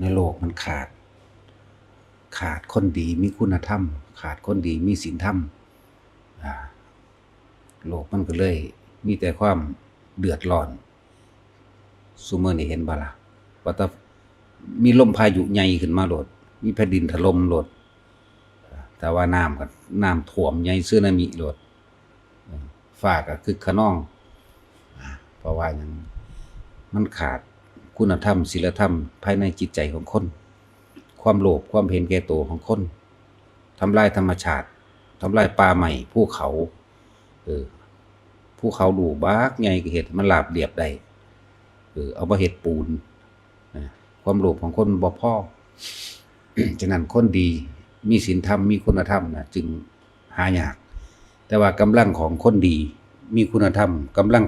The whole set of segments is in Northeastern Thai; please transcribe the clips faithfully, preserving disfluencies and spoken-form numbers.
ในโลกมันขาด ขาดคนดีมีคุณธรรม ขาดคนดีมีศีลธรรม อ่า โลกมันก็เลยมีแต่ความเดือดร้อน ซุมื้อนี้เห็นบ่ล่ะ ว่าแต่มีลมพายุใหญ่ขึ้นมาโลด มีแผ่นดินถล่มโลด แต่ว่าน้ำก็น้ำท่วมใหญ่ สึนามิโลด ฟ้าก็คึกคะนอง เพราะว่าหยัง มันขาดคุณธรรม ศีลธรรมภายในจิตใจของคน ความโลภ ความเห็นแก่ตัวของคน ทำลายธรรมชาติ ทำลายป่าไม้ ภูเขา เออ ภูเขาลูกบักใหญ่ก็เฮ็ดให้มันราบเรียบได้ เออ เอามาเฮ็ดปูน นะ ความโลภของคนบ่พอ ฉะนั้นคนดีมีศีลธรรม มีคุณธรรมนะ จึงหายาก แต่ว่ากำลังของคนดีมีคุณธรรม กำลัง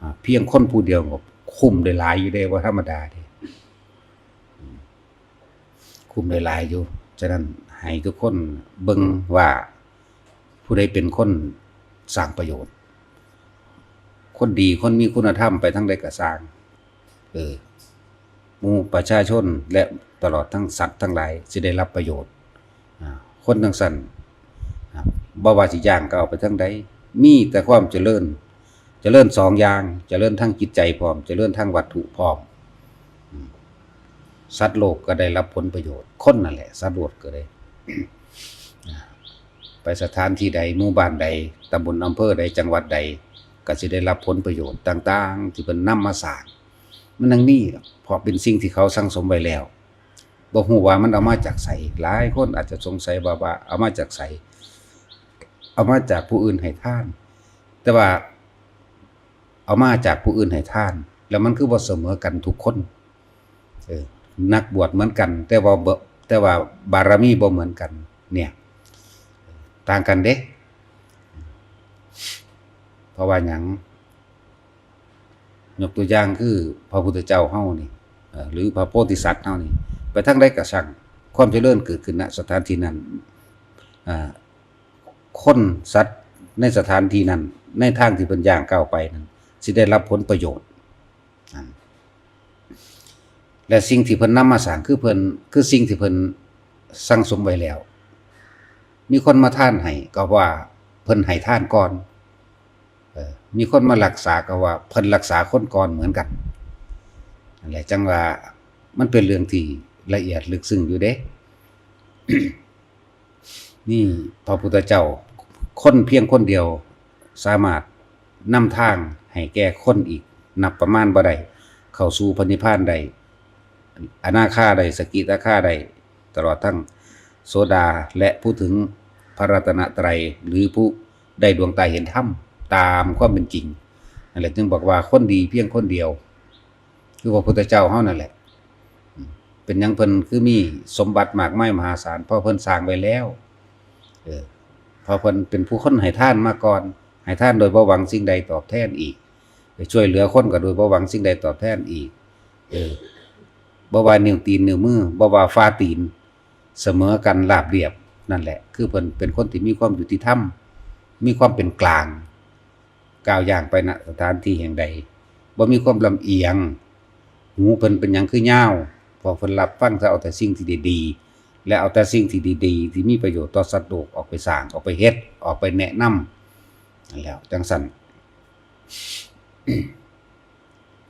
อ่า เพียงคนผู้เดียวก็คุ้มได้หลายอยู่เด้ บ่ธรรมดาเด้ คุ้มได้หลายอยู่ ฉะนั้นให้ทุกคนเบิ่งว่าผู้ใดเป็นคนสร้างประโยชน์ คนดี คนมีคุณธรรม ไปทางใดก็ซ่าง เออ หมู่ประชาชนและตลอดทั้งสัตว์ทั้งหลายสิได้รับประโยชน์ อ่า คนจั่งซั้น อ่า บ่ว่าสิย่างก้าวไปทางใด มีแต่ความเจริญ เจริญสองอย่าง เจริญทางจิตใจพร้อม เจริญทางวัตถุพร้อม อืม สัตว์โลกก็ได้รับผลประโยชน์ คนนั่นแหละ สัตว์โลกก็ได้ อ่า ไปสถานที่ใด หมู่บ้านใด ตำบล อำเภอใด จังหวัดใด ก็สิได้รับผลประโยชน์ต่างๆ ที่เพิ่นนำมาสร้าง มันจั่งมี เพราะเป็นสิ่งที่เขาสั่งสมไว้แล้ว บ่ฮู้ว่ามันเอามาจากไส หลายคนอาจจะสงสัยว่า ว่าเอามาจากไส เอามาจากผู้อื่นให้ทาน แต่ว่าเอามาจากผู้อื่นให้ทาน แล้วมันคือบ่เสมอกันทุกคน เออ นักบวชเหมือนกัน แต่ว่าบ่ แต่ว่าบารมีบ่เหมือนกัน เนี่ย ต่างกันเด้ เพราะว่าหยัง ยกตัวอย่างคือพระพุทธเจ้าเฮานี่ เอ่อ หรือพระโพธิสัตว์เฮานี่ ไปทางใดก็ช่าง ความเจริญเกิดขึ้น ณ สถานที่นั้น อ่า คนสัตว์ในสถานที่นั้น ในทางที่เพิ่นย่างก้าวไปนั้น สิได้รับผลประโยชน์ นั่น และสิ่งที่เพิ่นนำมาสร้างคือเพิ่น คือสิ่งที่เพิ่นสั่งสมไว้แล้ว มีคนมาทานให้ก็ว่าเพิ่นให้ทานก่อน เออ มีคนมารักษาก็ว่าเพิ่นรักษาคนก่อนเหมือนกัน นั่นแหละ จั่งว่ามันเป็นเรื่องที่ละเอียดลึกซึ้งอยู่เด้ นี่พระพุทธเจ้า คนเพียงคนเดียวสามารถนำทางให้แก่คนอีกนับประมาณบ่ได้ เข้าสู่พระนิพพานได้ อนาคาได้ สกิทาคาได้ ตลอดทั้งโสดา และผู้ถึงพระรัตนตรัย หรือผู้ได้ดวงตาเห็นธรรมตามความเป็นจริง นั่นแหละ จึงบอกว่าคนดีเพียงคนเดียว คือพระพุทธเจ้าเฮานั่นแหละ อืม เป็นหยังเพิ่นคือมีสมบัติมากมายมหาศาล เพราะเพิ่นสร้างไว้แล้ว เออ เพราะเพิ่นเป็นผู้คนให้ทานมาก่อน ให้ทานโดยบ่หวังสิ่งใดตอบแทนอีก ไปช่วยเหลือคนก็โดยบ่หวังสิ่งใดตอบแทนอีก เออ บ่ว่านิ้วตีนนิ้วมือ บ่ว่าฝ่าตีน เสมอกันราบเรียบ นั่นแหละ คือเพิ่นเป็นคนที่มีความยุติธรรม มีความเป็นกลาง ก้าวย่างไป ณ สถานที่แห่งใด บ่มีความลำเอียง หูเพิ่นเป็นหยังคือยาว เพราะเพิ่นรับฟังแต่เอาแต่สิ่งที่ดีๆ และเอาแต่สิ่งที่ดีๆ ที่มีประโยชน์ต่อสัตว์โลกออกไปสร้าง ออกไปเฮ็ด ออกไปแนะนำ นั่นแหล้ว จั่งซั้น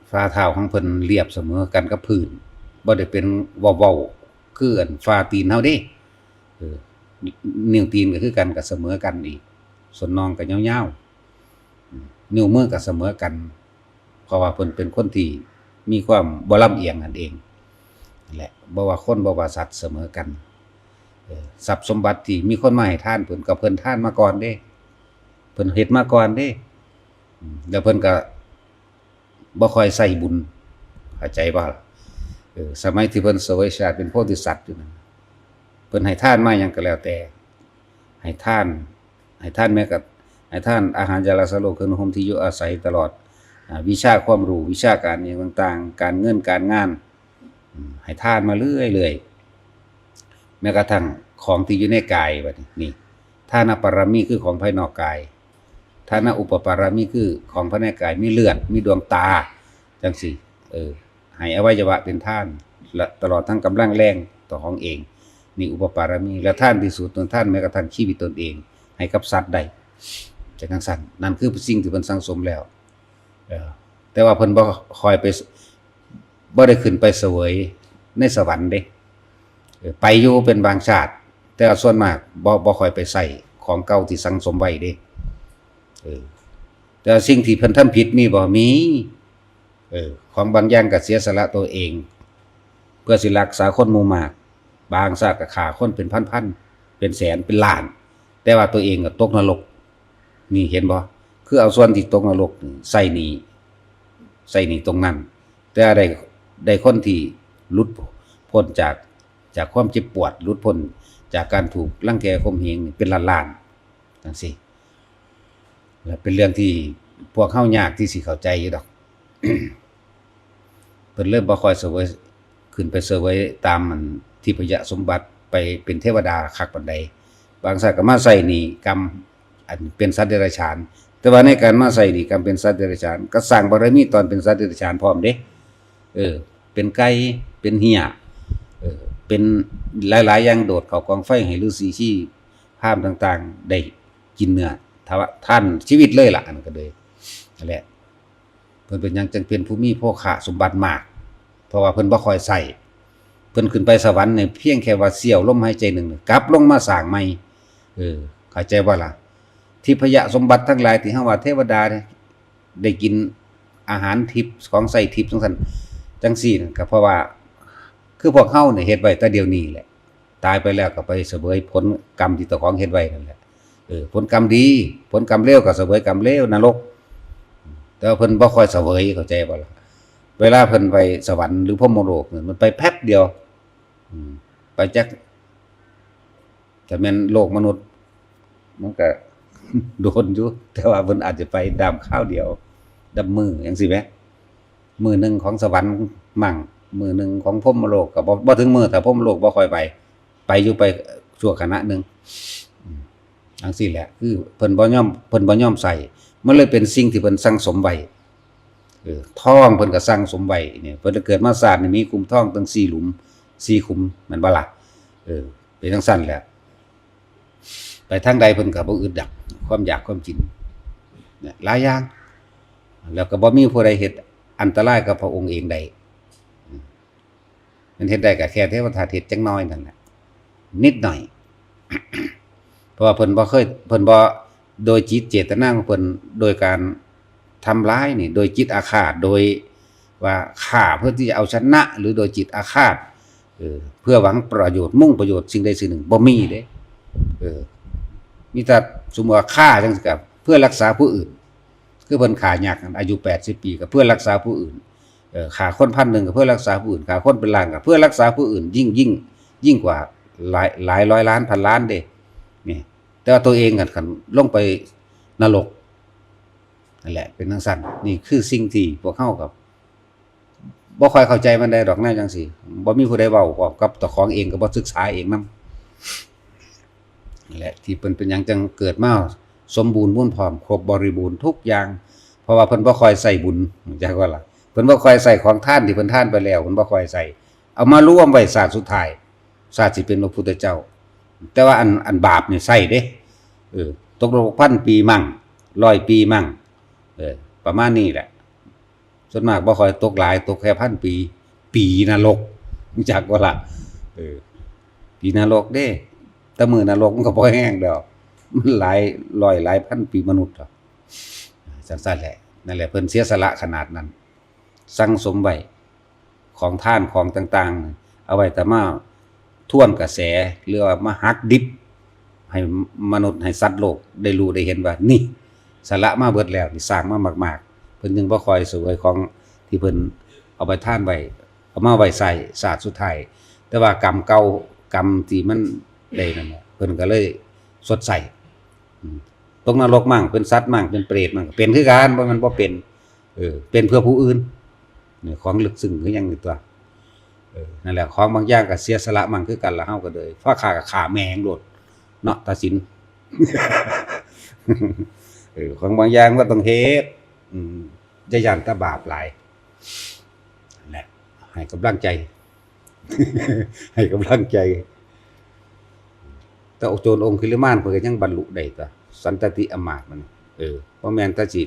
ฝ่าเท้าของเพิ่นเรียบเสมอกันกับพื้น บ่ได้เป็นเว้าๆ คืออันฝ่าตีนเฮาเด้ เออ นิ้วตีนก็คือกัน ก็เสมอกันอีก ส้นน่องก็ยาวๆ อืม นิ้วมือก็เสมอกัน เพราะว่าเพิ่นเป็นคนที่มีความบ่ลำเอียงนั่นเอง นั่นแหละ บ่ว่าคนบ่ว่าสัตว์เสมอกัน เออ ทรัพย์สมบัติที่มีคนมาให้ทาน เพิ่นก็เพิ่นทานมาก่อนเด้ เพิ่นเฮ็ดมาก่อนเด้ อืม แล้วเพิ่นก็บ่ค่อยใส่บุญ เข้าใจบ่ล่ะ เออ สมัยที่เพิ่นเสวยชาติเป็นโพธิสัตว์อยู่นั่น เพิ่นให้ทานมาหยังก็แล้วแต่ ให้ทาน ให้ทานแม้กระ ให้ทานอาหารยารักษาโรค เครื่องนุ่งห่มที่อยู่อาศัย ตลอด อ่า วิชาความรู้ วิชาการอิหยังต่างๆ การเงินการงาน อืม ให้ทานมาเรื่อยๆ แม้กระทั่งของที่อยู่ในกาย บัดนี้ นี่ ทานปารมีคือของภายนอกกาย ทานอุปปารมีคือของภายในกาย มีเลือด มีดวงตา จั่งซี้ เออ ให้อวัยวะเป็นทาน และตลอดทั้งกำลังแรงต่อของเอง นี่อุปปารมี และทานที่สุดตนทานแม้กระทั่งชีวิตตนเอง ให้กับสัตว์ได้ จั่งซั่น นั่นคือสิ่งที่เพิ่นสั่งสมแล้ว เออ แต่ว่าเพิ่นบ่ค่อยไป บ่ได้ขึ้นไปเสวยในสวรรค์เด้ เออ ไปอยู่เป็นบางชาติ แต่ว่าส่วนมากบ่ บ่ค่อยไปใช้ของเก่าที่สั่งสมไว้เด้ เออ แต่ว่าสิ่งที่เพิ่นทำผิดมีบ่ มี เออ ของบางอย่างก็เสียสละตัวเอง เพื่อสิรักษาคนหมู่มาก บางชาติก็ฆ่าคนเป็นพันๆ เป็นแสน เป็นล้าน แต่ว่าตัวเองก็ตกนรก นี่เห็นบ่ คือเอาส่วนที่ตกนรกนี่ใส่หนี้ ใส่หนี้ตรงนั้น แต่ได้ ได้คนที่หลุดพ้นจาก จากความเจ็บปวด หลุดพ้นจากการถูกรังแกข่มเหงนี่เป็นล้านๆ จั่งซี้ และเป็นเรื่องที่พวกเฮายากที่สิเข้าใจอยู่ดอก เพิ่นเลยบ่ค่อยเสวย ขึ้นไปเสวยตามอันทิพยสมบัติ ไปเป็นเทวดาคักปานใด บางชาติก็มาใช้หนี้กรรม อันเป็นสัตว์เดรัจฉาน แต่ว่าในการมาใช้หนี้กรรมเป็นสัตว์เดรัจฉาน ก็สร้างบารมีตอนเป็นสัตว์เดรัจฉานพร้อมเด้ เออ เป็นไก่ เป็นเฮี้ย เออ เป็นหลายๆ อย่าง โดดเข้ากองไฟให้ฤาษีชีพราหมณ์ต่างๆ ได้กินเนื้อ ทวะ ทานชีวิตเลยล่ะ อันนั้นก็เลย นั่นแหละ เพิ่นเป็นหยังจั่งเป็นผู้มีโภคะสมบัติมาก เพราะว่าเพิ่นบ่ค่อยใช้ เพิ่นขึ้นไปสวรรค์เนี่ยเพียงแค่ว่าเสี้ยวลมหายใจหนึ่ง กลับลงมาสร้างใหม่ เออ เข้าใจบ่ล่ะ ทิพยสมบัติทั้งหลายที่เฮาว่าเทวดาเนี่ย ได้กินอาหารทิพย์ ของใช้ทิพย์จั่งซั่น จั่งซี้นั่น ก็เพราะว่า คือพวกเฮาเนี่ยเฮ็ดไว้แต่เดี๋ยวนี้แหละ ตายไปแล้วก็ไปเสวยผลกรรมที่เจ้าของเฮ็ดไว้นั่นแหละ เออ ผลกรรมดี ผลกรรมเลวก็เสวยกรรมเลว นรก แต่ว่าเพิ่นบ่ค่อยเสวย เข้าใจบ่ล่ะ เวลาเพิ่นไปสวรรค์หรือพรหมโลกเนี่ย มันไปแป๊บเดียว อืม ไปจัก ถ้าแม่นโลกมนุษย์ มันก็ โดนอยู่ แต่ว่าเพิ่นอาจจะไปดำคราวเดียว ดำมื้อจั่งซี้แหม มื้อหนึ่งของสวรรค์มั่ง มื้อหนึ่งของพรหมโลกก็บ่ บ่ถึงมื้อ ถ้าพรหมโลกบ่ค่อยไป ไปอยู่ไปชั่วขณะหนึ่ง อืม จั่งซี้แหละ คือเพิ่นบ่ยอม เพิ่นบ่ยอมใช้ มันเลยเป็นสิ่งที่เพิ่นสั่งสมไว้ เออ ทองเพิ่นก็สั่งสมไว้เนี่ย เพิ่นเกิดมาชาตินี้มีกลุ่มทองตั้งสี่หลุม สี่ขุม แม่นบ่ล่ะ เออ เป็นจั่งซั่นแหละ ไปทางใดเพิ่นก็บ่อึดดอก ความอยากความกิน เนี่ย หลายอย่าง แล้วก็บ่มีผู้ใดเฮ็ดอันตรายกับพระองค์เองได้ อืม มันเฮ็ดได้ก็แค่เทวทัตเฮ็ดจักหน่อยนั่นแหละ นิดหน่อย เพราะว่าเพิ่นบ่เคย เพิ่นบ่ โดยจิตเจตนาของเพิ่น โดยการทำร้ายนี่ โดยจิตอาฆาต โดยว่าฆ่าเพื่อที่จะเอาชนะ หรือโดยจิตอาฆาต เออ เพื่อหวังประโยชน์ มุ่งประโยชน์สิ่งใดสิ่งหนึ่ง บ่มีเด้ เออ มีแต่สมมุติว่าฆ่าจั่งซี้ก็เพื่อรักษาผู้อื่น คือเพิ่นฆ่ายักษ์นั่น อายุแปดสิบปี ก็เพื่อรักษาผู้อื่น เออ ฆ่าคนพันหนึ่งก็เพื่อรักษาผู้อื่น ฆ่าคนเป็นล้านก็เพื่อรักษาผู้อื่น ยิ่ง ยิ่ง ยิ่งกว่าหลาย หลายร้อยล้านพันล้านเด้ นี่ แต่ว่าตัวเองกัน คันลงไปนรก นั่นแหละ เป็นจั่งซั่น นี่คือสิ่งที่พวกเฮาก็บ่ค่อยเข้าใจมันได้ดอก แนวจั่งซี้ บ่มีผู้ใดเว้าพร้อมกับเจ้าของเอง ก็บ่ศึกษาเองนำ นั่นแหละ ที่เพิ่นเป็นหยังจั่งเกิดมาสมบูรณ์พูนพร้อม ครบบริบูรณ์ทุกอย่าง เพราะว่าเพิ่นบ่ค่อยใช้บุญ จักว่าล่ะ เพิ่นบ่ค่อยใช้ของทานที่เพิ่นทานไปแล้ว เพิ่นบ่ค่อยใช้ เอามารวมไว้ชาติสุดท้าย ชาติสิเป็นพระพุทธเจ้า แต่ว่าอัน อันบาปนี่ใช้เด้ เออ ตกนรกพันปีมั่ง ร้อยปีมั่ง เออ ประมาณนี้แหละ ส่วนมากบ่ค่อยตกหลาย ตกแค่พันปี ปีนรก รู้จักบ่ล่ะ เออ ปีนรกเด้ แต่มื้อนรกมันก็บ่แห้งดอก มันหลายร้อยหลายพันปีมนุษย์ดอก จั่งซั่นแหละ นั่นแหละ เพิ่นเสียสละขนาดนั้น สั่งสมไว้ ของทานของต่างๆ เอาไว้แต่มาทวนกระแส หรือว่ามาหักดิบ ให้มนุษย์ ให้สัตว์โลกได้รู้ได้เห็นว่า นี่ สละมาเบิดแล้ว นี่สร้างมามากๆ เพิ่นจึงบ่ค่อยเสวยของที่เพิ่นเอาไปทานไว้ เอามาไว้ใช้ชาติสุดท้าย แต่ว่ากรรมเก่า กรรมที่มันได้นั่นน่ะ เพิ่นก็เลยชดใช้ อืม ตกนรกมั่ง เป็นสัตว์มั่ง เป็นเปรตมั่ง เป็นคือกัน บ่แม่นบ่เป็น เออ เป็นเพื่อผู้อื่น เนี่ย ของลึกซึ้งคือหยังนี่ตั๊ว เออ นั่นแหละ ของบางอย่างก็เสียสละมั่งคือกันล่ะ เฮาก็เลย พอฆ่าก็ฆ่าแม่งโลด เนาะ ตัดสิน เออ ของบางอย่างก็ต้องเฮ็ด อืม อย่าย้านแต่บาปหลาย นั่นแหละ ให้กำลังใจ ให้กำลังใจ แต่โจรองคุลิมานเพิ่นก็ยังบรรลุได้ตั๊ว สันตติอำมาตย์มัน เออ บ่แม่นแต่สิ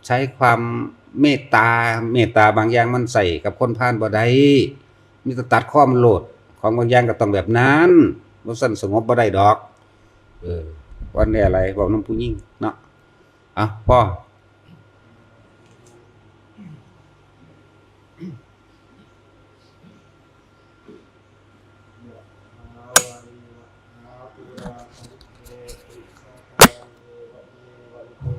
ใช้ความเมตตา เมตตาบางอย่างมันใช้กับคนพาลบ่ได้ มีแต่ตัดคอมันโลด ของบางอย่างก็ต้องแบบนั้น บ่ซั้นสงบบ่ได้ดอก เออ วันนี้อะไร เว้านำผู้หญิงเนาะ อ่ะ พอ